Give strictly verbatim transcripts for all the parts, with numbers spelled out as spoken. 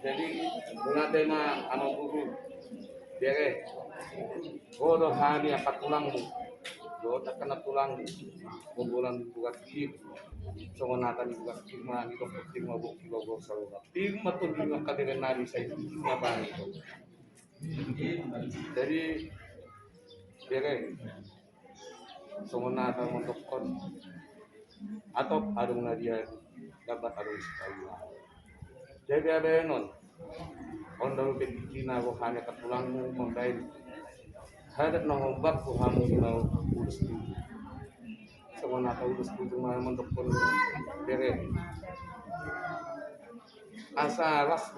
Jadi, mauliate ma amang guru. Bere, ro do hami angka tulangmu dohot angka na tulangmu, hombar ni Bugat Pir. Songon hata ni Bugat Pir ma, didok Pir ma bongki, baboa saluhut. Pir ma tondi ni angka bere nami, sai Pir ma bani. Jadi, bere, songon na tahu mandokkon, atop adong na dia, lambat adong sipailuan. Jadi, abe non, on do pe tingki na rohana angka tulangmu mambahen adat na hombar tu hamu na ulos tujuh. Songon na tahu ulos tujuh ma mandokkon, bere. Asa las,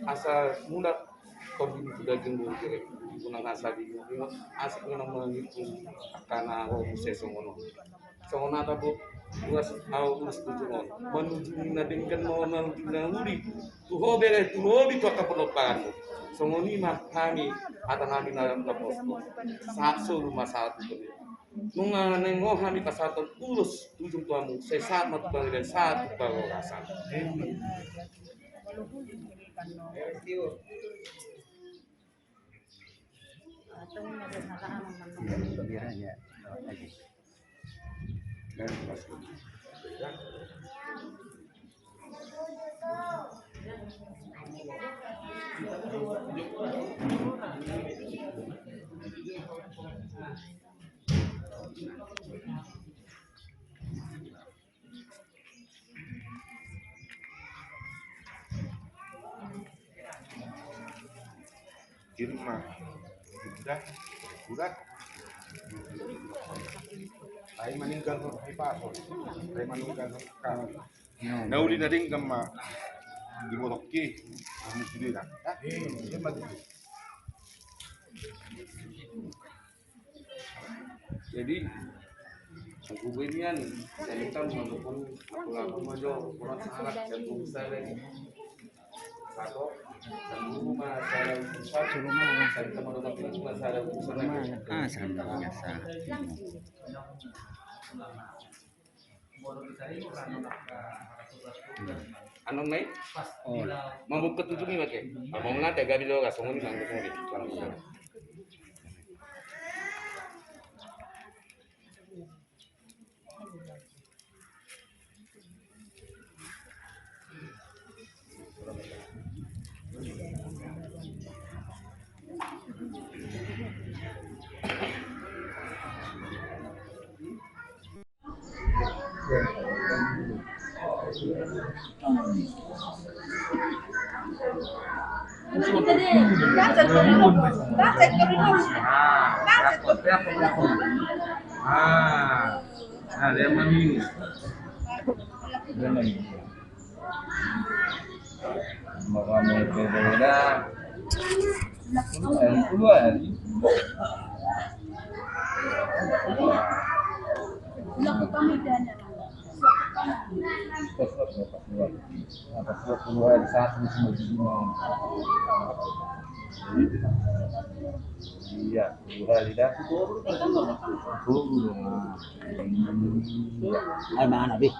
asa mulak tondi tu daging, bere. Unang asa diingot-ingot, asa unang mangitung angka na ro muse songon on. Songon na taboas ahu ulos tujuh on, manujungi na denggan ma, manujungi na uli tu ho, bere, tu lobi tu angka pomparanmu. Songon i ma hami, hata nami na taboas, sahat solu ma sahat tu. Nunga naeng ro hami pasahathon ulos tujuh tu hamu, sai sahat ma tu panghibian, sahat tu parhorasan. Irma, Bunda, Bunda. Ai maninggal, ai pasol. Ai maninggal, kan. Na uli na denggan ma diboto i, musuh dia. Hah? Dia mati. Jadi, aku binian, saya minta menonton aku lagu majo, kurang salah, dan bisa deh. Satu, dan dulu mah saya, satu, saya minta menonton dulu mah saya, saya minta menonton. Anu nai? Oh. Mamuk ketujuh ni pakai. Abang nanti gabi lo kasong ni, nanti kasong ni. Ah, ada yang manis. Maka mau berbeda. Yang keluar. Apa, dua puluh hari satu semua di rumah. Iya. Hai, mana, Bi?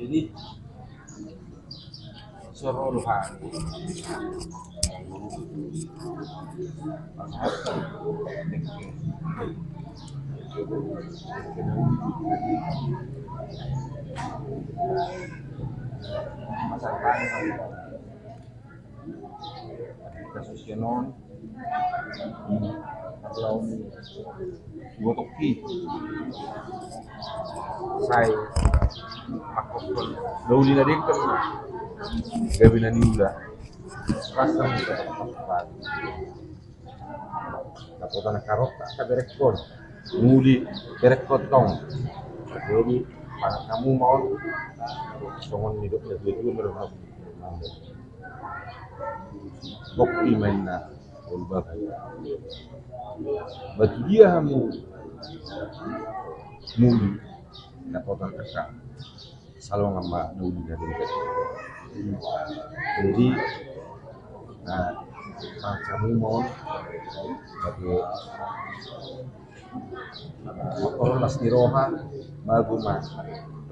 Jadi, soro do hami. Kasus ke non. Laos dua toki. Sai mangkophon na uli na denggan ma. Gabe na niula. Rasa na kota na karota, kaberekkon. Muli berekkon tong. Jadi pangan hamu ma on. Songon nidok na dua-dua. Bokti ma inna olo bapak. Batu dia hamu muli na kota kaka. Salongan ma na uli na denggan. Jadi, nah, pacamu mon, tapi orlas ni roha, mago ma,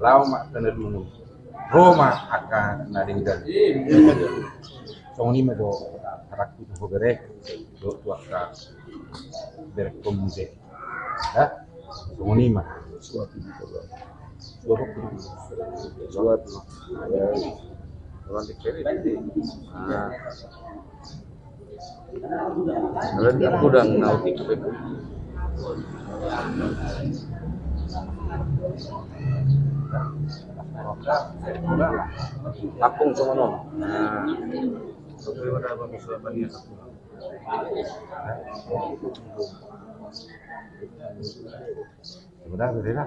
lao ma tana dungun, ro ma angka na denggan. Songon i ma do, harapku tu ho bere, do tu angka berek komu de. Ya, songon i ma. Suap. Suap. Suap. Ya. Orang dikeri. Ah. Orang dia kudang nautik. Apung sama non. Nah. Tapi mana abang bisa bani aku. Sudah, sudah.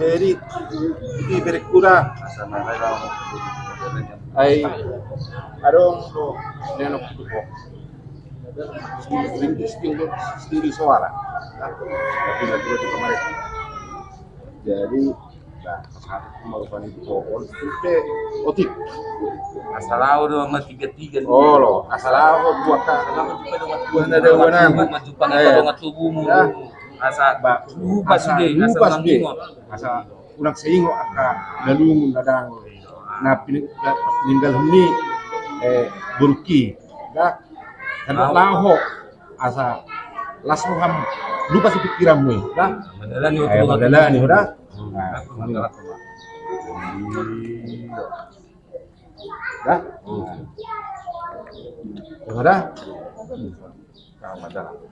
Jadi, di berkura. Ai, adong do nenok tu ho. Sering disting, studi suara. Tapi nggak perlu di kamar. Jadi, nah, satu maupan itu pohon, itu otik. Asal au do ma tiga-tiga. Oh, lo, asal au buat ka. Asal au do ma tiga-tiga. Buat ada buat nama. Maju pangan. Eh. Kalau nggak tubuhmu. Ya. Asal ba-, lupa asa sih deh, asal lupa sih deh. Nanggung. Asal unang seingot angka na lungun na dang. Na pini-, na peninggal huni, eh, burki. Dah. Kan laho. Asa las roham, lupa si pikiranmu i, dah. Madalani, eh, madalani, dah. Nah, dah. Dah. Nah, madalani.